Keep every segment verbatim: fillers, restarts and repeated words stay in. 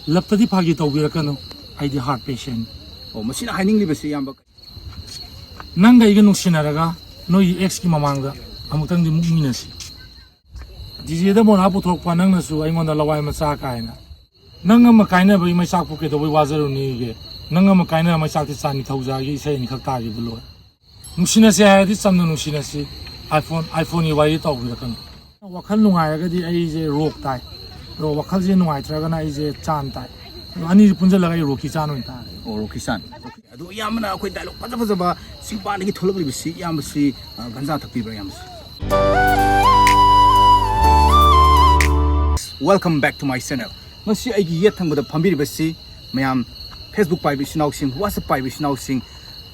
ꯂꯞꯇꯗꯤ ꯐꯥꯒꯤ ꯇꯧꯕꯤꯔꯛꯀꯅꯨ, ꯑꯩꯗꯤ heart patient꯫ ꯑꯣ, ꯃꯁꯤꯅ ꯍꯥꯏꯅꯤꯡꯂꯤꯕꯁꯤ, ꯏꯌꯥꯝꯕ? ꯅꯪꯒ ꯑꯩꯒ ꯅꯨꯡꯁꯤꯅꯔꯒ ꯅꯣꯏꯒꯤ ꯑꯦꯛꯁꯀꯤ ꯃꯃꯥꯡꯗ ꯑꯃꯨꯛꯇꯪꯗꯤ ꯃꯨꯛꯃꯤꯟꯅꯁꯤ꯫ ꯗꯤꯖꯦꯗ ꯃꯣꯅꯥ ꯄꯨꯊꯣꯛꯄ ꯅꯪꯅꯁꯨ ꯑꯩꯉꯣꯟꯗ ꯂꯋꯥꯏ ꯃꯆꯥ ꯀꯥꯏꯅ꯫ ꯅꯪ ꯑꯃ ꯀꯥꯏꯅꯕꯒꯤ ꯃꯩꯆꯥꯛꯄꯨ ꯀꯩꯗꯧꯕꯩ ꯋꯥꯖꯔꯨꯅꯤꯒꯦ? ꯅꯪ ꯑꯃ ꯀꯥꯏꯅꯔ ꯃꯩꯆꯥꯛꯇꯤ ꯆꯥꯅꯤ ꯊꯧꯖꯥꯒꯤ ꯏꯁꯩ ꯑꯅꯤꯈꯛ ꯇꯥꯈꯤꯕ ꯂꯣꯏ꯫ ꯅꯨꯡꯁꯤꯅꯁꯦ ꯍꯥꯏꯔꯗꯤ ꯆꯝꯅ ꯅꯨꯡꯁꯤꯅꯁꯤ꯫ iPhone, iPhoneꯒꯤ ꯋꯥꯔꯤ ꯇꯧꯕꯤꯔꯛꯀꯅꯨ꯫ ꯋꯥꯈꯜ ꯅꯨꯡꯉꯥꯏꯔꯒꯗꯤ ꯑꯩꯁꯦ ꯔꯣꯛ ꯇꯥꯏ, ꯑꯗꯣ ꯋꯥꯈꯜꯁꯦ ꯅꯨꯡꯉꯥꯏꯇ꯭ꯔꯒꯅ ꯑꯩꯁꯦ ꯆꯥꯟ ꯇꯥꯏ꯫ ꯑꯗꯣ ꯑꯅꯤꯁꯤ ꯄꯨꯟꯁꯤꯜꯂꯒ ꯑꯩ ꯔꯣꯀꯤ ꯆꯥꯟ ꯑꯣꯏꯅ ꯇꯥꯔꯦ꯫ ꯑꯣ, ꯔꯣꯀꯤ ꯆꯥꯟ꯫ ꯑꯗꯣ ꯏꯌꯥꯝꯕꯅ ꯑꯩꯈꯣꯏ ꯗꯥꯏꯂꯣꯛ ꯐꯖ ꯐꯖꯕ ꯆꯤꯡꯄꯥꯟꯗꯒꯤ ꯊꯣꯛꯂꯛꯂꯤꯕꯁꯤ, ꯏꯌꯥꯝꯕꯁꯤ, ꯑ, ganja ꯊꯛꯄꯤꯕ꯭ꯔꯥ, ꯏꯌꯥꯝꯕꯁꯤ? Welcome back to my channel. ꯉꯁꯤ ꯑꯩꯒꯤ ꯌꯦꯠ ꯊꯪꯕꯗ ꯐꯝꯕꯤꯔꯤꯕꯁꯤ ꯃꯌꯥꯝ, Facebook ꯄꯥꯏꯕ ꯏꯆꯤꯟ ꯏꯅꯥꯎꯁꯤꯡ, WhatsApp ꯄꯥꯏꯕ ꯏꯆꯤꯟ ꯏꯅꯥꯎꯁꯤꯡ,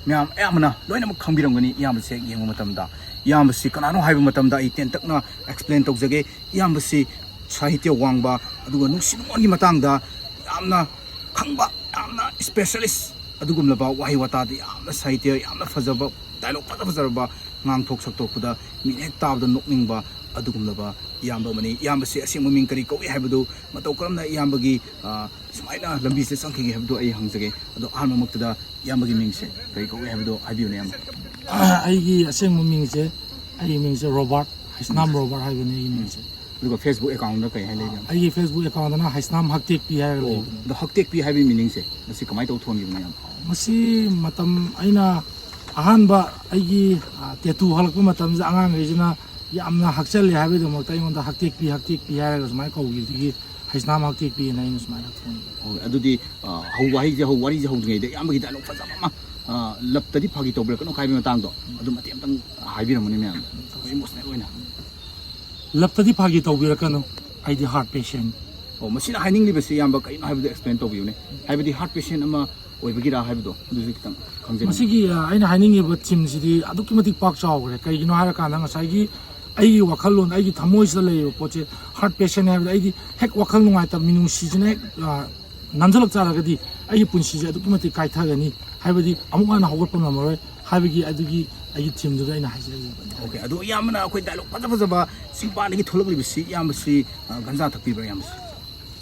ꯃꯌꯥꯝ ꯑꯌꯥꯝꯕꯅ ꯂꯣꯏꯅꯃꯛ ꯈꯪꯕꯤꯔꯝꯒꯅꯤ꯫ ꯏꯌꯥꯝꯕꯁꯦ ꯌꯦꯡꯕ ꯃꯇꯝꯗ, ꯏꯌꯥꯝꯕꯁꯤ ꯀꯅꯥꯅꯣ ꯍꯥꯏꯕ ꯃꯇꯝꯗ ꯑꯩ ꯇꯦꯟꯇꯛꯅ explain ꯇꯧꯖꯒꯦ꯫ ꯏꯌꯥꯝꯕꯁꯤ ꯁꯥꯍꯤꯇ꯭ꯌ ꯋꯥꯡꯕ, ꯑꯗꯨꯒ ꯅꯨꯡꯁꯤ ꯅꯨꯡꯉꯣꯟꯒꯤ ꯃꯇꯥꯡꯗ ꯌꯥꯝꯅ ꯈꯪꯕ, ꯌꯥꯝꯅ specialist ꯑꯗꯨꯒꯨꯝꯂꯕ, ꯋꯥꯍꯩ ꯋꯥꯇꯥꯗ ꯌꯥꯝꯅ ꯁꯥꯍꯤꯇ꯭ꯌ, ꯌꯥꯝꯅ ꯐꯖꯕ, ꯗꯥꯏꯂꯣꯛ ꯐꯖ ꯐꯖꯔꯕ ꯉꯥꯡꯊꯣꯛ ꯁꯛꯇꯣꯛꯄꯗ ꯃꯤꯅ ꯍꯦꯛ ꯇꯥꯕꯗ ꯅꯣꯛꯅꯤꯡꯕ ꯑꯗꯨꯒꯨꯝꯂꯕ ꯏꯌꯥꯝꯕ ꯑꯃꯅꯤ꯫ ꯏꯌꯥꯝꯕꯁꯤ ꯑꯁꯦꯡꯕ ꯃꯤꯡ ꯀꯔꯤ ꯀꯧꯏ ꯍꯥꯏꯕꯗꯨ, ꯃꯇꯧ ꯀꯔꯝꯅ ꯏꯌꯥꯝꯕꯒꯤ, ꯑ, ꯁꯨꯃꯥꯏꯅ ꯂꯝꯕꯤꯁꯤꯗ ꯆꯪꯈꯤꯒꯦ ꯍꯥꯏꯕꯗꯨ ꯑꯩ ꯍꯪꯖꯒꯦ꯫ ꯑꯗꯣ ꯑꯍꯥꯟꯕꯃꯛꯇꯗ ꯏꯌꯥꯝꯕꯒꯤ ꯃꯤꯡꯁꯦ ꯀꯔꯤ ꯀꯧꯏ ꯍꯥꯏꯕꯗꯣ ꯍꯥꯏꯕꯤꯌꯨꯅꯦ, ꯏꯌꯥꯝꯕ꯫ ꯑꯩꯒꯤ ꯑꯁꯦꯡꯕ ꯃꯤꯡꯁꯦ, ꯑꯩꯒꯤ ꯃꯤꯡꯁꯦ ꯔꯣꯕꯥꯔꯠ, ꯍꯩꯁꯅꯥꯝ ꯔꯣꯕꯥꯔꯠ ꯍꯥꯏꯕꯅꯤ ꯑꯩꯒꯤ ꯃꯤꯡꯁꯦ꯫ ꯑꯗꯨꯒ Facebook accountꯗ ꯀꯔꯤ ꯍꯥꯏ ꯂꯩꯒꯦ? ꯑꯩꯒꯤ Facebook accountꯗꯅ ꯍꯩꯁꯅꯥꯝ ꯍꯛꯇꯦꯛꯄꯤ ꯍꯥꯏꯔꯒ ꯑꯣ, ꯂꯩꯕꯅꯤ꯫ ꯑꯗꯣ ꯍꯛꯇꯦꯛꯄꯤ ꯍꯥꯏꯕꯒꯤ meaningꯁꯦ ꯃꯁꯤ ꯀꯃꯥꯏꯅ ꯇꯧ ꯊꯣꯟꯈꯤꯕꯅꯣ, ꯏꯌꯥꯝꯕ? ꯃꯁꯤ ꯃꯇꯝ ꯑꯩꯅ ꯑꯍꯥꯟꯕ ꯑꯩꯒꯤ, ꯑ, tattoo ꯍꯛꯂꯛꯄ ꯃꯇꯝꯁꯤꯗ ꯑꯉꯥꯡꯈꯩꯁꯤꯅ ꯌꯥꯝꯅ ꯍꯛꯆꯜꯂꯦ ꯍꯥꯏꯕꯒꯤꯗꯃꯛꯇ ꯑꯩꯉꯣꯟꯗ ꯍꯛꯇꯦꯛꯄꯤ, ꯍꯛꯇꯦꯛꯄꯤ ꯍꯥꯏꯔꯒ ꯁꯨꯃꯥꯏꯅ ꯀꯧꯈꯤꯕꯗꯒꯤ ꯍꯩꯁꯅꯥꯝ ꯍꯛꯇꯦꯛꯄꯤꯅ ꯑꯩꯅ ꯁꯨꯃꯥꯏꯅ ꯊꯣꯟꯈꯤꯕꯅꯤ꯫ ꯑꯣ, ꯑꯗꯨꯗꯤ, ꯑ, ꯍꯧ-, ꯋꯥꯍꯩꯁꯦ ꯍꯧ-, ꯋꯥꯔꯤꯁꯦ ꯍꯧꯗ꯭ꯔꯤꯉꯩꯗ ꯏꯌꯥꯝꯕꯒꯤ dialogue ꯐꯖꯕ ꯑꯃ, ꯑ, ꯂꯞꯇꯗꯤ ꯐꯥꯒꯤ ꯇꯧꯕꯤꯔꯛꯀꯅꯨ ꯍꯥꯏꯕꯒꯤ ꯃꯇꯥꯡꯗꯣ ꯑꯗꯨ ꯃꯇꯦꯛ ꯑꯃꯇꯪ ꯍꯥꯏꯕꯤꯔꯝꯃꯨꯅꯦ ꯃꯌꯥꯝꯗ꯫ ꯑꯩꯈꯣꯏ emotional ꯑꯣꯏꯅ꯫ ꯂꯞꯇꯗꯤ ꯐꯥꯒꯤ ꯇꯧꯕꯤꯔꯛꯀꯅꯨ, ꯑꯩꯗꯤ heart patient꯫ ꯑꯣ, ꯃꯁꯤꯅ ꯍꯥꯏꯅꯤꯡꯂꯤꯕꯁꯤ, ꯏꯌꯥꯝꯕ, ꯀꯔꯤꯅꯣ ꯍꯥꯏꯕꯗꯨ explain ꯇꯧꯕꯤꯌꯨꯅꯦ꯫ ꯍꯥꯏꯕꯗꯤ heart patient ꯑꯃ ꯑꯣꯏꯕꯒꯤꯔꯥ ꯍꯥꯏꯕꯗꯣ ꯑꯗꯨꯁꯨ ꯈꯤꯇꯪ ꯈꯪꯖꯅꯤꯡꯉꯤ꯫ ꯃꯁꯤꯒꯤ, ꯑ, ꯑꯩꯅ ꯍꯥꯏꯅꯤꯡꯉꯤꯕ themeꯁꯤꯗꯤ ꯑꯗꯨꯛꯀꯤ ꯃꯇꯤꯛ ꯄꯥꯛ ꯆꯥꯎꯈ꯭ꯔꯦ꯫ ꯀꯩꯒꯤꯅꯣ ꯍꯥꯏꯔꯀꯥꯟꯗ ꯉꯁꯥꯏꯒꯤ ꯑꯩꯒꯤ ꯋꯥꯈꯜꯂꯣꯟ, ꯑꯩꯒꯤ ꯊꯃꯣꯏꯁꯤꯗ ꯂꯩꯔꯤꯕ ꯄꯣꯠꯁꯦ heart patient ꯍꯥꯏꯕꯗ ꯑꯩꯗꯤ ꯍꯦꯛ ꯋꯥꯈꯜ ꯅꯨꯡꯉꯥꯏꯇꯕ, ꯃꯤꯅꯨꯡꯁꯤꯁꯤꯅ ꯍꯦꯛ, ꯑ, ꯅꯝꯁꯤꯜꯂꯛ ꯇꯥꯔꯒꯗꯤ ꯑꯩꯒꯤ ꯄꯨꯟꯁꯤꯁꯦ ꯑꯗꯨꯛꯀꯤ ꯃꯇꯤꯛ ꯀꯥꯏꯊꯒꯅꯤ꯫ ꯍꯥꯏꯕꯗꯤ ꯑꯃꯨꯛ ꯍꯟꯅ ꯍꯧꯒꯠꯄ ꯉꯝꯃꯔꯣꯏ ꯍꯥꯏꯕꯒꯤ ꯑꯗꯨꯒꯤ ꯑꯩꯒꯤ themeꯗꯨꯗ ꯑꯩꯅ ꯍꯥꯏꯖꯔꯤꯕꯅꯤ꯫ ꯑꯣꯀꯦ, ꯑꯗꯣ ꯏꯌꯥꯝꯕꯅ ꯑꯩꯈꯣꯏ dialogue ꯐꯖ ꯐꯖꯕ ꯆꯤꯡꯄꯥꯟꯗꯒꯤ ꯊꯣꯛꯂꯛꯂꯤꯕꯁꯤ, ꯏꯌꯥꯝꯕꯁꯤ, ꯑ, ꯒꯟꯖꯥ ꯊꯛꯄꯤꯕ꯭ꯔꯥ, ꯏꯌꯥꯝꯕꯁꯤ?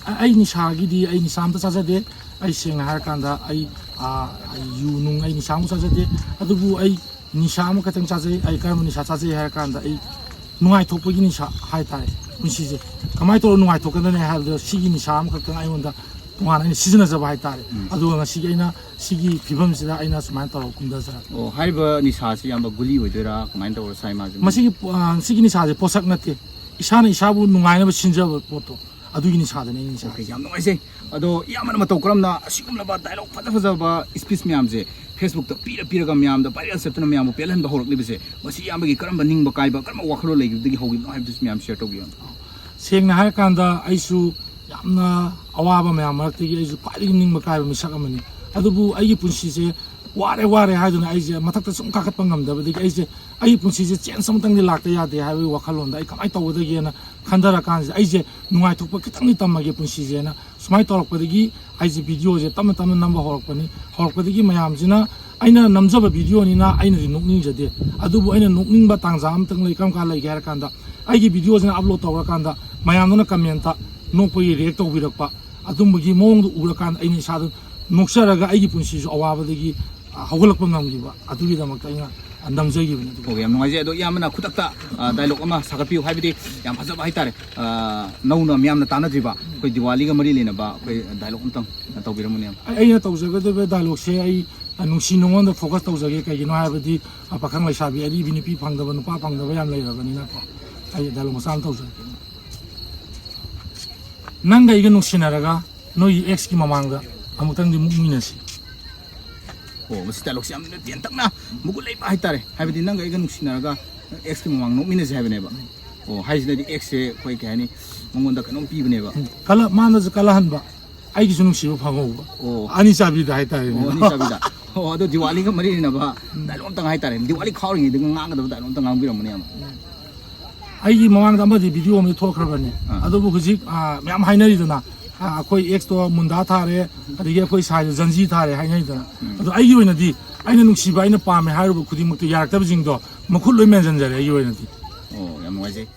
ꯑ-, ꯑꯩ ꯅꯤꯁꯥꯒꯤꯗꯤ, ꯑꯩ ꯅꯤꯁꯥ ꯑꯝꯇ ꯆꯥꯖꯗꯦ꯫ ꯑꯩ ꯁꯦꯡꯅ ꯍꯥꯏꯔꯀꯥꯟꯗ ꯑꯩ, ꯑ, ꯑꯩ ꯌꯨ ꯅꯨꯡ ꯑꯩ ꯅꯤꯁꯥ ꯑꯃꯨꯛ ꯆꯥꯖꯗꯦ꯫ ꯑꯗꯨꯕꯨ ꯑꯩ ꯅꯤꯁꯥ ꯑꯃꯈꯛꯇꯪ ꯆꯥꯖꯩ꯫ ꯑꯩ ꯀꯔꯝꯕ ꯅꯤꯁꯥ ꯆꯥꯖꯩ ꯍꯥꯏꯔꯀꯥꯟꯗ ꯑꯩ ꯅꯨꯡꯉꯥꯏꯊꯣꯛꯄꯒꯤ ꯅꯤꯁꯥ ꯍꯥꯏꯇꯥꯔꯦ꯫ ꯄꯨꯟꯁꯤꯁꯦ ꯀꯃꯥꯏꯅ ꯇꯧꯔꯒ ꯅꯨꯡꯉꯥꯏꯊꯣꯛꯀꯗꯅꯤ ꯍꯥꯏꯕꯗ ꯁꯤꯒꯤ ꯅꯤꯁꯥ ꯑꯃꯈꯛꯇꯪ ꯑꯩꯉꯣꯟꯗ ꯇꯣꯉꯥꯟꯅ ꯑꯩꯅ ꯁꯤꯖꯤꯟꯅꯖꯕ ꯍꯥꯏꯇꯥꯔꯦ꯫ ꯎꯝ꯫ ꯑꯗꯨꯒ ꯉꯁꯤꯒꯤ ꯑꯩꯅ ꯁꯤꯒꯤ ꯐꯤꯕꯝꯁꯤꯗ ꯑꯩꯅ ꯁꯨꯃꯥꯏꯅ ꯇꯧꯔꯒ ꯀꯨꯝꯊꯖꯔꯛꯄ꯫ ꯑꯣ, ꯍꯥꯏꯔꯤꯕ ꯅꯤꯁꯥꯁꯤ ꯏꯌꯥꯝꯕ ꯒꯨꯂꯤ ꯑꯣꯏꯗꯣꯏꯔꯥ, ꯀꯃꯥꯏꯅ ꯇꯧꯔ ꯆꯥꯏ ꯃꯥꯁꯦ? ꯃꯁꯤꯒꯤ ꯄꯣ-, ꯑ, ꯁꯤꯒꯤ ꯅꯤꯁꯥꯁꯦ ꯄꯣꯠꯁꯛ ꯅꯠꯇꯦ, ꯏꯁꯥꯅ ꯏꯁꯥꯕꯨ ꯅꯨꯡꯉꯥꯏꯅꯕ ꯁꯤꯟꯖꯕ ꯄꯣꯠꯇꯣ, ꯑꯗꯨꯒꯤ ꯅꯤꯁꯥꯗꯨꯅꯦ ꯑꯩꯅ ꯅꯤꯁꯥ꯫ ꯑꯣꯀꯦ, ꯌꯥꯝ ꯅꯨꯡꯉꯥꯏꯖꯩ꯫ ꯑꯗꯣ ꯏꯌꯥꯝꯕꯅ ꯃꯇꯧ ꯀꯔꯝꯅ ꯑꯁꯤꯒꯨꯝꯂꯕ ꯗꯥꯏꯂꯣꯛ ꯐꯖ ꯐꯖꯕ, ꯏꯁꯄꯤꯁ ꯃꯌꯥꯝꯁꯦ ꯐꯦꯁꯕꯨꯛꯇ ꯄꯤꯔ ꯄꯤꯔꯒ ꯃꯌꯥꯝꯗ ꯚꯥꯏꯔꯦꯜ ꯆꯠꯇꯨꯅ ꯃꯌꯥꯝꯕꯨ ꯄꯦꯜꯍꯟꯕ ꯍꯧꯔꯛꯂꯤꯕꯁꯦ, ꯃꯁꯤ ꯏꯌꯥꯝꯕꯒꯤ ꯀꯔꯝꯕ ꯅꯤꯡꯕ ꯀꯥꯏꯕ, ꯀꯔꯝꯕ ꯋꯥꯈꯜꯂꯣꯟ ꯂꯩꯈꯤꯕꯗꯒꯤ ꯍꯧꯈꯤꯕꯅꯣ ꯍꯥꯏꯕꯗꯨꯁꯨ ꯃꯌꯥꯝ ꯁꯤꯌꯔ ꯇꯧꯕꯤꯌꯨ꯫ ꯁꯦꯡꯅ ꯍꯥꯏꯔꯀꯥꯟꯗ ꯑꯩꯁꯨ ꯌꯥꯝꯅ ꯑꯋꯥꯕ ꯃꯌꯥꯝ ꯃꯔꯛꯇꯒꯤ ꯑꯩꯁꯨ ꯈ꯭ꯋꯥꯏꯗꯒꯤ ꯅꯤꯡꯕ ꯀꯥꯏꯕ ꯃꯤꯁꯛ ꯑꯃꯅꯤ꯫ ꯑꯗꯨꯕꯨ ꯑꯩꯒꯤ ꯄꯨꯟꯁꯤꯁꯦ ꯋꯥꯔꯦ ꯋꯥꯔꯦ ꯍꯥꯏꯗꯨꯅ ꯑꯩꯁꯦ ꯃꯊꯛꯇ ꯁꯨꯝ ꯀꯥꯈꯠꯄ ꯉꯝꯗꯕꯗꯒꯤ ꯑꯩꯁꯦ ꯑꯩꯒꯤ ꯄꯨꯟꯁꯤꯁꯦ ꯆꯦꯟꯖ ꯑꯃꯇꯪꯗꯤ ꯂꯥꯛꯇ ꯌꯥꯗꯦ ꯍꯥꯏꯕꯒꯤ ꯋꯥꯈꯜꯂꯣꯟꯗ ꯑꯩ ꯀꯃꯥꯏꯅ ꯇꯧꯒꯗꯒꯦꯅ ꯈꯟꯊꯔꯀꯥꯟꯁꯤꯗ ꯑꯩꯁꯦ ꯅꯨꯡꯉꯥꯏꯊꯣꯛꯄ ꯈꯤꯇꯪꯗꯤ ꯇꯝꯃꯒꯦ ꯄꯨꯟꯁꯤꯁꯦꯅ ꯁꯨꯃꯥꯏꯅ ꯇꯧꯔꯛꯄꯗꯒꯤ ꯑꯩꯁꯦ ꯚꯤꯗꯤꯑꯣꯁꯦ ꯇꯞꯅ ꯇꯞꯅ ꯅꯝꯕ ꯍꯧꯔꯛꯄꯅꯤ꯫ ꯍꯧꯔꯛꯄꯗꯒꯤ ꯃꯌꯥꯝꯁꯤꯅ, ꯑꯩꯅ ꯅꯝꯖꯕ ꯚꯤꯗꯤꯑꯣꯅꯤꯅ ꯑꯩꯅꯗꯤ ꯅꯣꯛꯅꯤꯡꯖꯗꯦ, ꯑꯗꯨꯕꯨ ꯑꯩꯅ ꯅꯣꯛꯅꯤꯡꯕ ꯇꯥꯟꯖꯥ ꯑꯃꯇꯪ ꯂꯩ꯫ ꯀꯔꯝ ꯀꯥꯟ ꯂꯩꯒꯦ ꯍꯥꯏꯔ ꯀꯥꯟꯗ, ꯑꯩꯒꯤ ꯚꯤꯗꯤꯑꯣꯁꯤꯅ ꯑꯞꯂꯣꯗ ꯇꯧꯔꯀꯥꯟꯗ ꯃꯌꯥꯝꯗꯨꯅ ꯀꯃꯦꯟꯇ ꯅꯣꯛꯄꯒꯤ ꯔꯤꯌꯦꯛ ꯇꯧꯕꯤꯔꯛꯄ, ꯑꯗꯨꯝꯕꯒꯤ ꯃꯑꯣꯡꯗꯣ ꯎꯔꯀꯥꯟꯗ ꯑꯩꯅ ꯏꯁꯥꯗ ꯅꯣꯛꯆꯔꯒ ꯑꯩꯒꯤ ꯄꯨꯟꯁꯤꯁꯨ ꯑꯋꯥꯕꯗꯒꯤ, ꯑ, ꯍꯧꯒꯠꯂꯛꯄ ꯉꯝꯈꯤꯕ, ꯑꯗꯨꯒꯤꯗꯃꯛꯇ ꯑꯩꯅ, ꯑ, ꯅꯝꯖꯈꯤꯕꯅꯤ꯫ ꯑꯗꯨꯕꯨ ꯑꯣꯀꯦ, ꯌꯥꯝ ꯅꯨꯡꯉꯥꯏꯖꯩ꯫ ꯑꯗꯣ ꯏꯌꯥꯝꯕꯅ ꯈꯨꯗꯛꯇ, ꯑ, ꯗꯥꯏꯂꯣꯛ ꯑꯃ ꯁꯥꯒꯠꯄꯤꯌꯨ, ꯍꯥꯏꯕꯗꯤ ꯌꯥꯝ ꯐꯖꯕ ꯍꯥꯏꯇꯥꯔꯦ, ꯑ, ꯅꯧꯅ ꯃꯤꯌꯥꯝꯅ ꯇꯥꯟꯅꯗ꯭ꯔꯤꯕ ꯑꯩꯈꯣꯏ ꯗꯤꯋꯥꯂꯤꯒ ꯃꯔꯤ ꯂꯩꯅꯕ ꯑꯩꯈꯣꯏ ꯗꯥꯏꯂꯣꯛ ꯑꯝꯇꯪ ꯇꯧꯕꯤꯔꯝꯃꯨꯅꯦ, ꯏꯌꯥꯝꯕ꯫ ꯑꯩ-, ꯑꯩꯅ ꯇꯧꯖꯒꯗꯕ ꯗꯥꯏꯂꯣꯛꯁꯦ ꯑꯩ, ꯑ, ꯅꯨꯡꯁꯤ ꯅꯨꯡꯉꯣꯟꯗ ꯐꯣꯀꯁ ꯇꯧꯖꯒꯦ꯫ ꯀꯩꯒꯤꯅꯣ ꯍꯥꯏꯕꯗꯤ, ꯑ, ꯄꯥꯈꯪ ꯂꯩꯁꯥꯕꯤ ꯑꯔꯤꯕꯤ ꯅꯨꯄꯤ ꯐꯪꯗꯕ ꯅꯨꯄꯥ ꯐꯪꯗꯕ ꯌꯥꯝ ꯂꯩꯔꯕꯅꯤꯅꯀꯣ꯫ ꯑꯩ ꯗꯥꯏꯂꯣꯛ ꯃꯆꯥ ꯑꯃ ꯇꯧꯖꯔꯛꯀꯦ꯫ ꯅꯪꯒ ꯑꯩꯒ ꯅꯨꯡꯁꯤꯅꯔꯒ ꯅꯣꯏꯒꯤ ꯑꯦꯛꯁꯀꯤ ꯃꯃꯥꯡꯗ ꯑꯃꯨꯛꯇꯪꯗꯤ ꯃꯨꯛꯃꯤꯟꯅꯁꯤ꯫ ꯑꯣ, ꯃꯁꯤ ꯗꯥꯏꯂꯣꯛꯁꯦ ꯌꯥꯝꯅ ꯇꯦꯟꯇꯛꯅ ꯃꯒꯨꯟ ꯂꯩꯕ ꯍꯥꯏꯇꯥꯔꯦ꯫ ꯍꯥꯏꯕꯗꯤ ꯅꯪꯒ ꯑꯩꯒ ꯅꯨꯡꯁꯤꯅꯔꯒ ꯑꯦꯛꯁꯀꯤ ꯃꯃꯥꯡ ꯅꯣꯛꯃꯤꯟꯅꯁꯦ ꯍꯥꯏꯕꯅꯦꯕ꯫ ꯑꯣ, ꯍꯥꯏꯁꯤꯅꯗꯤ ꯑꯦꯛꯁꯁꯦ ꯑꯩꯈꯣꯏ ꯀꯩ ꯍꯥꯏꯅꯤ, ꯃꯉꯣꯟꯗ ꯀꯩꯅꯣꯝ ꯄꯤꯕꯅꯦꯕ꯫ ꯎꯝ, ꯀꯜꯂ-, ꯃꯥꯅꯁꯨ ꯀꯜꯂꯍꯟꯕ, ꯑꯩꯒꯤꯁꯨ ꯅꯨꯡꯁꯤꯕ ꯐꯪꯍꯧꯕ꯫ ꯑꯣ꯫ ꯑꯅꯤ ꯆꯥꯕꯤꯗ ꯍꯥꯏꯇꯥꯔꯦꯅꯦ꯫ ꯑꯣ, ꯑꯅꯤ ꯆꯥꯕꯤꯗ꯫ ꯑꯣ, ꯑꯗꯣ ꯗꯤꯋꯥꯂꯤꯒ ꯃꯔꯤ ꯂꯩꯅꯕ ꯗꯥꯏꯂꯣꯛ ꯑꯝꯇꯪ ꯍꯥꯏꯇꯥꯔꯦ, ꯗꯤꯋꯥꯂꯤ ꯈꯥꯎꯔꯤꯉꯩꯗꯒ ꯉꯥꯡꯒꯗꯕ ꯗꯥꯏꯂꯣꯛ ꯑꯝꯇꯪ ꯉꯥꯡꯕꯤꯔꯝꯃꯨꯅꯦ, ꯏꯌꯥꯝꯕ꯫ ꯑꯩꯒꯤ ꯃꯃꯥꯡꯗ ꯑꯃꯗꯤ ꯚꯤꯗꯤꯑꯣ ꯑꯃꯗꯤ ꯊꯣꯛꯈ꯭ꯔꯕꯅꯦ꯫ ꯑꯥ꯫ ꯑꯗꯨꯕꯨ ꯍꯧꯖꯤꯛ, ꯑꯥ, ꯃꯌꯥꯝ ꯍꯥꯏꯅꯔꯤꯗꯅ, ꯑꯥ, ꯑꯩꯈꯣꯏ ꯑꯦꯛꯁꯇꯣ ꯃꯨꯟꯗꯥ ꯊꯥꯔꯦ, ꯑꯗꯒꯤ ꯑꯩꯈꯣꯏ ꯁꯥꯏꯗꯣ ꯖꯟꯖꯤ ꯊꯥꯔꯦ ꯍꯥꯏꯅꯔꯤꯗꯅ꯫ ꯎꯝ꯫ ꯑꯗꯣ ꯑꯩꯒꯤ ꯑꯣꯏꯅꯗꯤ ꯑꯩꯅ ꯅꯨꯡꯁꯤꯕ, ꯑꯩꯅ ꯄꯥꯝꯃꯦ ꯍꯥꯏꯔꯨꯕ ꯈꯨꯗꯤꯡꯃꯛꯇ ꯌꯥꯔꯛꯇꯕꯁꯤꯡꯗꯣ ꯃꯈꯨꯠ ꯂꯣꯏ ꯃꯦꯟꯁꯤꯟꯖꯔꯦ ꯑꯩꯒꯤ ꯑꯣꯏꯅꯗꯤ꯫ ꯑꯣ, ꯌꯥꯝ ꯅꯨꯡꯉꯥꯏꯖꯩ꯫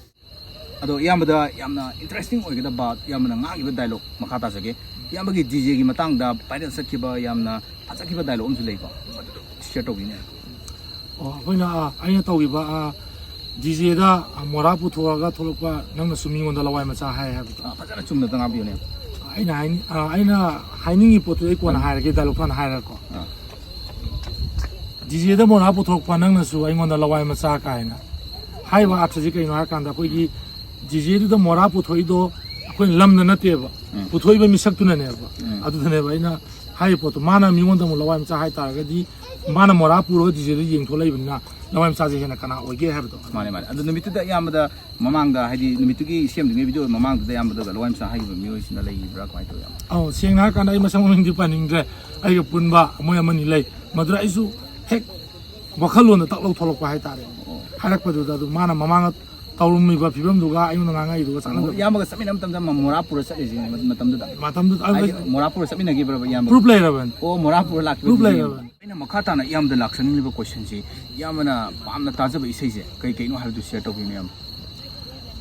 ꯑꯗꯣ ꯏꯌꯥꯝꯕꯗ ꯌꯥꯝꯅ ꯏꯟꯇꯔꯦꯁꯇꯤꯡ ꯑꯣꯏꯒꯗꯕ ꯏꯌꯥꯝꯕꯅ ꯉꯥꯡꯉꯤꯕ ꯗꯥꯏꯂꯣꯛ ꯃꯈꯥ ꯇꯥꯖꯒꯦ꯫ ꯏꯌꯥꯝꯕꯒꯤ ꯗꯤꯖꯦꯒꯤ ꯃꯇꯥꯡꯗ ꯚꯥꯏꯔꯦꯜ ꯆꯠꯈꯤꯕ ꯌꯥꯝꯅ ꯐꯖꯈꯤꯕ ꯗꯥꯏꯂꯣꯛ ꯑꯃꯁꯨ ꯂꯩꯀꯣ, ꯃꯗꯨꯗꯣ ꯁꯤꯌꯔ ꯇꯧꯕꯤꯅꯦ꯫ ꯑꯣ ꯑꯩꯈꯣꯏꯅ ꯑꯥ, ꯑꯩꯅ ꯇꯧꯈꯤꯕ ꯗꯤꯖꯦꯗ ꯃꯣꯔꯥ ꯄꯨꯊꯣꯛꯑꯒ ꯊꯣꯛꯂꯛꯄ ꯅꯪꯅꯁꯨ ꯃꯤꯉꯣꯟꯗ ꯂꯋꯥꯏ ꯃꯆꯥ ꯍꯥꯏ ꯍꯥꯏꯕꯗꯣ꯫ ꯑ, ꯐꯖꯅ ꯆꯨꯝꯅ ꯑꯝꯇ ꯉꯥꯡꯕꯤꯌꯨꯅꯦ꯫ ꯑꯩꯅ ꯍꯥꯏꯅꯤꯡ ꯑꯥ, ꯑꯩꯅ ꯍꯥꯏꯅꯤꯡꯉꯤ ꯄꯣꯠꯇꯨ ꯑꯩ ꯀꯣꯟꯅ ꯍꯥꯏꯔꯒꯦ, ꯗꯥꯏꯂꯣꯛꯇꯣ ꯍꯥꯟꯅ ꯍꯥꯏꯔꯒꯀꯣ꯫ ꯑꯥ꯫ ꯗꯤꯖꯦꯗ ꯃꯣꯔꯥ ꯄꯨꯊꯣꯔꯛꯄ ꯅꯪꯅꯁꯨ ꯑꯩꯉꯣꯟꯗ ꯂꯋꯥꯏ ꯃꯆꯥ ꯀꯥꯏꯅ ꯍꯥꯏꯕ ꯑꯥꯔꯊꯁꯤ ꯀꯩꯅꯣ ꯍꯥꯏꯔꯀꯥꯟꯗ ꯑꯩꯈꯣꯏꯒꯤ ꯗꯤꯖꯦꯗꯨꯗ ꯃꯣꯔꯥ ꯄꯨꯊꯣꯛꯏꯗꯣ ꯑꯩꯈꯣꯏꯅ ꯂꯝꯅ ꯅꯠꯇꯦꯕ, ꯎꯝ꯫ ꯄꯨꯊꯣꯛꯏꯕ ꯃꯤꯁꯛꯇꯨꯅꯅꯦꯕ꯫ ꯎꯝ꯫ ꯑꯗꯨꯗꯅꯦꯕ ꯑꯩꯅ ꯍꯥꯏꯔꯤꯕ ꯄꯣꯠꯇꯣ ꯃꯥꯅ ꯃꯤꯉꯣꯟꯗ ꯑꯃꯨꯛ ꯂꯋꯥꯏ ꯃꯆꯥ ꯍꯥꯏꯇꯥꯔꯒꯗꯤ ꯃꯥꯅ ꯃꯣꯔꯥ ꯄꯨꯔꯒ ꯗꯤꯖꯦꯗ ꯌꯦꯡꯊꯣꯛꯂꯛꯏꯕꯅꯤꯅ ꯂꯋꯥꯏ ꯃꯆꯥꯁꯦ ꯍꯦꯟꯅ ꯀꯅꯥ ꯑꯣꯏꯒꯦ ꯍꯥꯏꯕꯗꯣ꯫ ꯃꯥꯅꯦ, ꯃꯥꯅꯦ꯫ ꯑꯗꯣ ꯅꯨꯃꯤꯠꯇꯨꯗ ꯏꯌꯥꯝꯕꯗ ꯃꯃꯥꯡꯗ, ꯍꯥꯏꯗꯤ ꯅꯨꯃꯤꯠꯇꯨꯒꯤ ꯁꯦꯝꯗ꯭ꯔꯤꯉꯩ ꯚꯤꯗꯤꯑꯣ ꯃꯃꯥꯡꯗꯨꯗ ꯏꯌꯥꯝꯕꯗꯒ ꯂꯋꯥꯏ ꯃꯆꯥ ꯍꯥꯏꯈꯤꯕ ꯃꯤꯑꯣꯏꯁꯤꯅ ꯂꯩꯈꯤꯕ꯭ꯔꯥ, ꯀꯃꯥꯏꯅ ꯇꯧꯋꯤ ꯏꯌꯥꯝꯕ? ꯑꯧ, ꯁꯦꯡꯅ ꯍꯥꯏꯔꯀꯥꯟꯗ ꯑꯩ ꯃꯁꯛ ꯃꯃꯤꯡꯗꯤ ꯄꯟꯅꯤꯡꯗ꯭ꯔꯦ꯫ ꯑꯩꯒ ꯄꯨꯟꯕ ꯃꯣꯏ ꯑꯃꯅꯤ ꯂꯩ꯫ ꯃꯗꯨꯗ ꯑꯩꯁꯨ ꯍꯦꯛ ꯋꯥꯈꯜꯂꯣꯟꯗ ꯇꯛ ꯂꯧꯊꯣꯛꯂꯛꯄ ꯍꯥꯏꯇꯥꯔꯦ꯫ ꯍꯥꯏꯔꯛꯄꯗꯨꯗ ꯑꯗꯨ ꯃꯥꯅ ꯃꯃꯥꯡꯗ ꯇꯧꯔꯝꯃꯤꯕ ꯐꯤꯕꯝꯗꯨꯒ ꯑꯩꯉꯣꯟꯗ ꯉꯥꯡꯉꯛꯏꯗꯨꯒ ꯑꯣ, ꯆꯥꯟꯅꯗꯕ꯫ ꯏꯌꯥꯝꯕꯒ ꯆꯠꯃꯤꯟꯅꯕ ꯃꯇꯝꯗ ꯃ-, ꯃꯣꯔꯥ ꯄꯨꯔ ꯆꯠꯂꯤꯁꯦ ꯃ-, ꯃꯇꯝꯗꯨꯗ? ꯃꯇꯝꯗꯨꯗ ꯑꯗꯨ ꯍꯥꯏꯗꯤ ꯃꯣꯔꯥ ꯄꯨꯔ ꯆꯠꯃꯤꯟꯅꯈꯤꯕ꯭ꯔꯕ ꯏꯌꯥꯝꯕ? ꯄ꯭ꯔꯨꯞ ꯂꯩꯔꯕꯅꯤ꯫ ꯑꯣ, ꯃꯣꯔꯥ ꯄꯨꯔ ꯂꯥꯛꯈꯤꯕ ꯄ꯭ꯔꯨꯞ ꯑꯗꯨꯗꯤ ꯂꯩꯔꯕꯅꯤ꯫ ꯑꯩꯅ ꯃꯈꯥ ꯇꯥꯅ ꯏꯌꯥꯝꯕꯗ ꯂꯥꯛꯆꯅꯤꯡꯂꯤꯕ ꯀꯣꯏꯁꯟꯁꯤ, ꯏꯌꯥꯝꯕꯅ ꯄꯥꯝꯅ ꯇꯥꯖꯕ ꯏꯁꯩꯁꯦ ꯀꯩ ꯀꯩꯅꯣ ꯍꯥꯏꯕꯗꯨ ꯁꯤꯌꯔ ꯇꯧꯕꯤꯌꯨꯅꯦ ꯏꯌꯥꯝꯕ꯫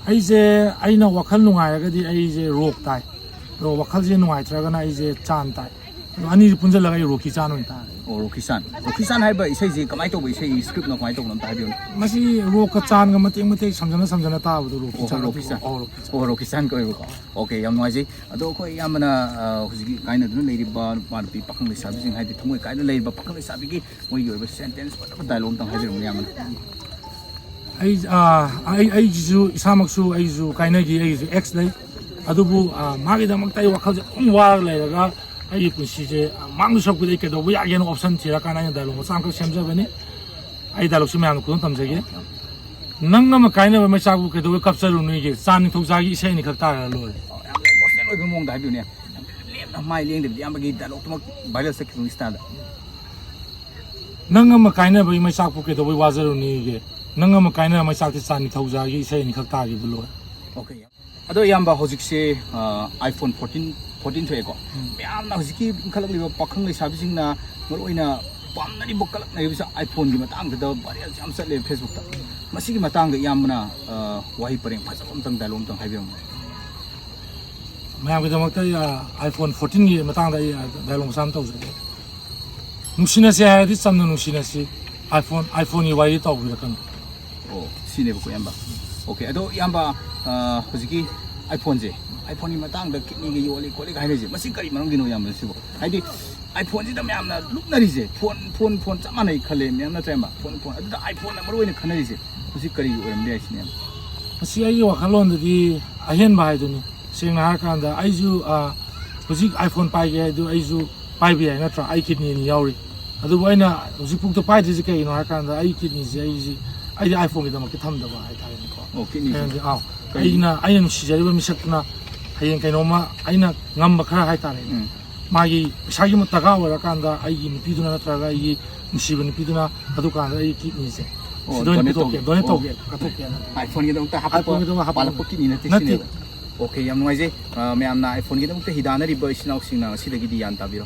ꯑꯩꯁꯦ, ꯑꯩꯅ ꯋꯥꯈꯜ ꯅꯨꯡꯉꯥꯏꯔꯒꯗꯤ ꯑꯩꯁꯦ ꯔꯣꯛ ꯇꯥꯏ, ꯑꯗꯣ ꯋꯥꯈꯜꯁꯦ ꯅꯨꯡꯉꯥꯏꯇ꯭ꯔꯒꯅ ꯑꯩꯁꯦ ꯆꯥꯟ ꯇꯥꯏ꯫ ꯑꯗꯣ ꯑꯅꯤꯁꯦ ꯄꯨꯟꯁꯤꯜꯂꯒ ꯑꯩ ꯔꯣꯛꯀꯤ ꯆꯥꯟ ꯑꯣꯏꯅ ꯇꯥꯔꯦ꯫ ꯑꯣ, ꯔꯣꯛꯀꯤ ꯆꯥꯟ꯫ ꯔꯣꯛꯀꯤ ꯆꯥꯟ ꯍꯥꯏꯕ ꯏꯁꯩꯁꯤ ꯀꯃꯥꯏꯅ ꯇꯧꯕ ꯏꯁꯩ, ꯁ꯭ꯀ꯭ꯔꯤꯞꯅꯣ, ꯀꯃꯥꯏꯅ ꯇꯧꯕꯅꯣ ꯑꯝꯇ ꯍꯥꯏꯕꯤꯌꯨꯅꯦ꯫ ꯃꯁꯤ ꯔꯣꯛꯀ ꯆꯥꯟꯒ ꯃꯇꯦꯛ ꯃꯇꯦꯛ ꯁꯝꯖꯅ ꯁꯝꯖꯅ ꯇꯥꯕꯗꯣ ꯔꯣꯛꯀꯤ ꯑꯣ, ꯆꯥꯟ꯫ ꯔꯣꯛꯀꯤ ꯆꯥꯟ꯫ ꯑꯧ, ꯔꯣꯛꯀꯤ ꯆꯥꯟ꯫ ꯑꯣ, ꯔꯣꯛꯀꯤ ꯆꯥꯟ ꯀꯧꯋꯦꯕꯀꯣ꯫ ꯑꯣꯀꯦ, ꯌꯥꯝ ꯅꯨꯡꯉꯥꯏꯖꯩ꯫ ꯑꯗꯣ ꯑꯩꯈꯣꯏ ꯏꯌꯥꯝꯕꯅ, ꯑ, ꯍꯧꯖꯤꯛꯀꯤ ꯀꯥꯏꯅꯗꯨꯅ ꯂꯩꯔꯤꯕ ꯅꯨꯄꯥ ꯅꯨꯄꯤ ꯄꯥꯈꯪ ꯂꯩꯁꯥꯕꯤꯁꯤꯡ, ꯍꯥꯏꯗꯤ ꯊꯃꯣꯏ ꯀꯥꯏꯅ ꯂꯩꯔꯤꯕ ꯄꯥꯈꯪ ꯂꯩꯁꯥꯕꯤꯒꯤ ꯃꯣꯏꯒꯤ ꯑꯣꯏꯕ ꯁꯦꯟꯇꯦꯟꯁ ꯐꯖꯕ ꯗꯥꯏꯂꯣꯛ ꯑꯝꯇꯪ ꯍꯥꯏꯕꯤꯔꯝꯃꯨꯅꯦ ꯏꯌꯥꯝꯕꯅ꯫ ꯑꯩ ꯑꯥ, ꯑꯩ ꯑꯩꯒꯤꯁꯨ ꯏꯁꯥꯃꯛꯁꯨ ꯑꯩꯒꯤꯁꯨ ꯀꯥꯏꯅꯈꯤ, ꯑꯩꯒꯤꯁꯨ ꯑꯦꯛꯁ ꯂꯩ꯫ ꯑꯗꯨꯕꯨ ꯑꯥ, ꯃꯥꯒꯤꯗꯃꯛꯇ ꯑꯩ ꯋꯥꯈꯜꯁꯦ ꯑꯗꯨꯝ ꯋꯥꯔꯒ ꯂꯩꯔꯒ ꯑꯩꯒꯤ ꯄꯨꯟꯁꯤꯁꯦ ꯑꯥ, ꯃꯥꯡꯗꯧ ꯁꯔꯨꯛꯄꯨꯗꯤ ꯑꯩ ꯀꯩꯗꯧꯕ ꯌꯥꯒꯦꯅ ꯑꯣꯞꯁꯟ ꯊꯤꯔꯀꯥꯟꯗ ꯑꯩꯅ ꯗꯥꯏꯂꯣꯛ ꯃꯆꯥ ꯑꯃꯈꯛ ꯁꯦꯝꯖꯕꯅꯤ꯫ ꯑꯩ ꯗꯥꯏꯂꯣꯛꯁꯦ ꯃꯌꯥꯝꯅ ꯈꯨꯗꯣꯡ ꯇꯝꯖꯒꯦ꯫ "ꯅꯪ ꯑꯃ ꯀꯥꯏꯅꯕ ꯃꯩꯆꯥꯛꯄꯨ ꯀꯩꯗꯧꯕꯩ ꯀꯞꯆꯔꯨꯅꯤꯒꯦ? ꯆꯥꯟ ꯅꯤꯡꯊꯧꯖꯥꯒꯤ ꯏꯁꯩ ꯑꯅꯤꯈꯛ ꯇꯥꯔꯒ ꯂꯣꯏꯔꯦ꯫" ꯑꯣ, ꯌꯥꯝꯅ ꯏꯃꯣꯁꯅꯦꯜ ꯑꯣꯏꯕ ꯃꯑꯣꯡꯗ ꯍꯥꯏꯕꯤꯌꯨꯅꯦ꯫ ꯌꯥꯝ ꯂꯦꯝꯅ ꯃꯥꯏ ꯂꯦꯡꯗꯕꯤꯗ ꯏꯌꯥꯝꯕꯒꯤ ꯗꯥꯏꯂꯣꯛꯇꯨꯃꯛ ꯚꯥꯏꯔꯦꯜ ꯆꯠꯈꯤꯕꯒꯤ ꯁ꯭ꯇꯥꯏꯜꯗ꯫ "ꯅꯪ ꯑꯃ ꯀꯥꯏꯅꯕꯒꯤ ꯃꯩꯆꯥꯛꯄꯨ ꯀꯩꯗꯧꯕꯩ ꯋꯥꯖꯔꯨꯅꯤꯒꯦ? ꯅꯪ ꯑꯃ ꯀꯥꯏꯅꯕ ꯃꯩꯆꯥꯛꯇꯤ ꯆꯥꯟ ꯅꯤꯡꯊꯧꯖꯥꯒꯤ ꯏꯁꯩ ꯑꯅꯤꯈꯛ ꯇꯥꯈꯤꯕ ꯂꯣꯏ꯫" ꯑꯣꯀꯦ꯫ ꯑꯗꯣ ꯏꯌꯥꯝꯕ, ꯍꯧꯖꯤꯛꯁꯦ, ꯑ, iPhone fourteen, fourteen ꯊꯣꯛꯑꯦꯀꯣ꯫ ꯃꯌꯥꯝꯅ ꯍꯧꯖꯤꯛꯀꯤ ꯏꯟꯈꯠꯂꯛꯂꯤꯕ ꯄꯥꯈꯪ ꯂꯩꯁꯥꯕꯤꯁꯤꯡꯅ ꯃꯔꯨꯑꯣꯏꯅ ꯄꯥꯝꯅꯔꯤꯕ, ꯀꯂꯛꯅꯔꯤꯕꯁꯦ iPhoneꯒꯤ ꯃꯇꯥꯡꯗꯨꯗ ꯚꯥꯏꯔꯦꯜꯁꯦ ꯌꯥꯝ ꯆꯠꯂꯦ Facebookꯇ꯫ ꯃꯁꯤꯒꯤ ꯃꯇꯥꯡꯗ ꯏꯌꯥꯝꯕꯅ, ꯑ, ꯋꯥꯍꯩ ꯄꯔꯦꯡ ꯐꯖꯕ ꯑꯝꯇꯪ, dialogue ꯑꯝꯇꯪ ꯍꯥꯏꯕꯤꯔꯝꯃꯨ꯫ ꯃꯌꯥꯝꯒꯤꯗꯃꯛꯇ ꯑꯩ, ꯑ, iPhone fourteen ꯒꯤ ꯃꯇꯥꯡꯗ ꯑꯩ, ꯑ, dialogue ꯃꯆꯥ ꯑꯃ ꯇꯧꯖꯒꯦ꯫ ꯅꯨꯡꯁꯤꯅꯁꯤ ꯍꯥꯏꯔꯗꯤ ꯆꯝꯅ ꯅꯨꯡꯁꯤꯅꯁꯤ꯫ iPhone, iPhone ꯒꯤ ꯋꯥꯔꯤ ꯇꯧꯕꯤꯔꯛꯀꯅꯨ꯫ ꯑꯣ, ꯁꯤꯅꯦꯕꯀꯣ ꯏꯌꯥꯝꯕ꯫ OK, ꯑꯗꯣ ꯏꯌꯥꯝꯕ, ꯑ, ꯍꯧꯖꯤꯛꯀꯤ iPhone ꯁꯦ, iPhone ꯒꯤ ꯃꯇꯥꯡꯗ kidney ꯒ ꯌꯣꯜꯂꯤ ꯈꯣꯠꯂꯤꯒ ꯍꯥꯏꯅꯩꯁꯦ, ꯃꯁꯤ ꯀꯔꯤ ꯃꯔꯝꯒꯤꯅꯣ ꯏꯌꯥꯝꯕ ꯁꯤꯕꯨ? ꯍꯥꯏꯗꯤ iPhone ꯁꯤꯗ ꯃꯌꯥꯝꯅ ꯂꯨꯞꯅꯔꯤꯁꯦ, phone, phone, phone ꯆꯞ ꯃꯥꯟꯅꯩ ꯈꯜꯂꯦ ꯃꯌꯥꯝ, ꯅꯠꯇ꯭ꯔꯥ ꯏꯌꯥꯝꯕ? Phone, phone, ꯑꯗꯨꯗ iPhone ꯅ ꯃꯔꯨ ꯑꯣꯏꯅ ꯈꯟꯅꯔꯤꯁꯦ, ꯃꯁꯤ ꯀꯔꯤꯒꯤ ꯑꯣꯏꯔꯝꯕ ꯌꯥꯏ ꯁꯤꯅꯦ ꯏꯌꯥꯝꯕ? ꯃꯁꯤ ꯑꯩꯒꯤ ꯋꯥꯈꯜꯂꯣꯟꯗꯗꯤ ꯑꯍꯦꯟꯕ ꯍꯥꯏꯗꯨꯅꯤ꯫ ꯁꯦꯡꯅ ꯍꯥꯏꯔꯀꯥꯟꯗ ꯑꯩꯁꯨ, ꯑ, ꯍꯧꯖꯤꯛ iPhone ꯄꯥꯏꯒꯦ ꯍꯥꯏꯗꯨ ꯑꯩꯁꯨ ꯄꯥꯏꯕ ꯌꯥꯏ, ꯅꯠꯇ꯭ꯔꯥ? ꯑꯩ kidney ꯑꯅꯤ ꯌꯥꯎꯔꯤ꯫ ꯑꯗꯨꯕꯨ ꯑꯩꯅ ꯍꯧꯖꯤꯛꯐꯥꯎꯗ ꯄꯥꯏꯗ꯭ꯔꯤꯁꯦ ꯀꯩꯒꯤꯅꯣ ꯍꯥꯏꯔꯀꯥꯟꯗ ꯑꯩ kidney ꯁꯦ ꯑꯩꯁꯤ, ꯑꯩꯗꯤ iPhone ꯒꯤꯗꯃꯛꯇ ꯊꯝꯗꯕ ꯍꯥꯏꯇꯥꯔꯦꯅꯦꯀꯣ꯫ ꯑꯣ, kidney ꯁꯦ꯫ ꯍꯌꯦꯡꯗꯤ, ꯑꯥꯎ, ꯀꯩꯒꯤ? ꯑꯩꯅ, ꯑꯩꯅ ꯅꯨꯡꯁꯤꯖꯔꯤꯕ ꯃꯤꯁꯛꯇꯨꯅ ꯍꯌꯦꯡ ꯀꯩꯅꯣꯝꯃ ꯑꯩꯅ ꯉꯝꯕ ꯈꯔ ꯍꯥꯏꯇꯥꯔꯦꯅꯦ꯫ ꯎꯝ꯫ ꯃꯥꯒꯤ ꯄꯩꯁꯥꯒꯤ ꯗꯔꯀꯥꯔ ꯑꯣꯏꯔꯀꯥꯟꯗ ꯑꯩꯒꯤ ꯅꯨꯄꯤꯗꯨꯅ ꯅꯠꯇ꯭ꯔꯒ ꯑꯩꯒꯤ ꯅꯨꯡꯁꯤꯕ ꯅꯨꯄꯤꯗꯨꯅ ꯑꯗꯨꯀꯥꯟꯗ ꯑꯩꯒꯤ kidney ꯁꯦ ꯑꯣ, ꯁꯤꯗ ꯑꯣꯏꯅ donate ꯄꯤꯊꯣꯛꯀꯦ, ꯇꯧꯒꯦ꯫ donate ꯑꯣ꯫ ꯇꯧꯒꯦ, ꯀꯠꯊꯣꯛꯀꯦꯅ꯫ iPhone ꯒꯤꯗꯃꯛꯇ ꯍꯥꯞꯄꯛꯄ, iPhone ꯒꯤꯗꯃꯛꯇ ꯍꯥꯞꯄꯛꯄ ꯄꯥꯜꯂꯛꯄ kidney ꯅꯠꯇꯦ ꯅꯠꯇꯦ꯫ ꯁꯤꯅꯦꯕ꯫ OK, ꯌꯥꯝ ꯅꯨꯡꯉꯥꯏꯖꯩ꯫ ꯑ, ꯃꯌꯥꯝꯅ iPhone ꯒꯤꯗꯃꯛꯇ ꯍꯤꯗꯥꯅꯔꯤꯕ ꯏꯆꯤꯟ ꯏꯅꯥꯎꯁꯤꯡꯅ ꯉꯁꯤꯗꯒꯤꯗꯤ ꯒ꯭ꯌꯥꯟ ꯇꯥꯕꯤꯔꯣ꯫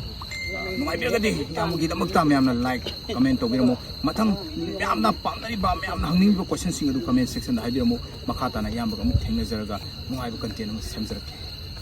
ꯑ, ꯅꯨꯡꯉꯥꯏꯕꯤꯔꯒꯗꯤ ꯏꯌꯥꯝꯕꯒꯤꯗꯃꯛꯇ ꯃꯌꯥꯝꯅ like, comment ꯇꯧꯕꯤꯔꯝꯃꯣ꯫ ꯃꯊꯪ ꯃꯌꯥꯝꯅ ꯄꯥꯝꯅꯔꯤꯕ, ꯃꯌꯥꯝꯅ ꯍꯪꯅꯤꯡꯉꯤꯕ question ꯁꯤꯡ ꯑꯗꯨ comment section ꯗ ꯍꯥꯏꯕꯤꯔꯝꯃꯣ꯫ ꯃꯈꯥ ꯇꯥꯅ ꯏꯌꯥꯝꯕꯒ ꯑꯃꯨꯛ ꯊꯦꯡꯅꯖꯔꯒ ꯅꯨꯡꯉꯥꯏꯕ content ꯑꯃ ꯁꯦꯝꯖꯔꯛꯀꯦ꯫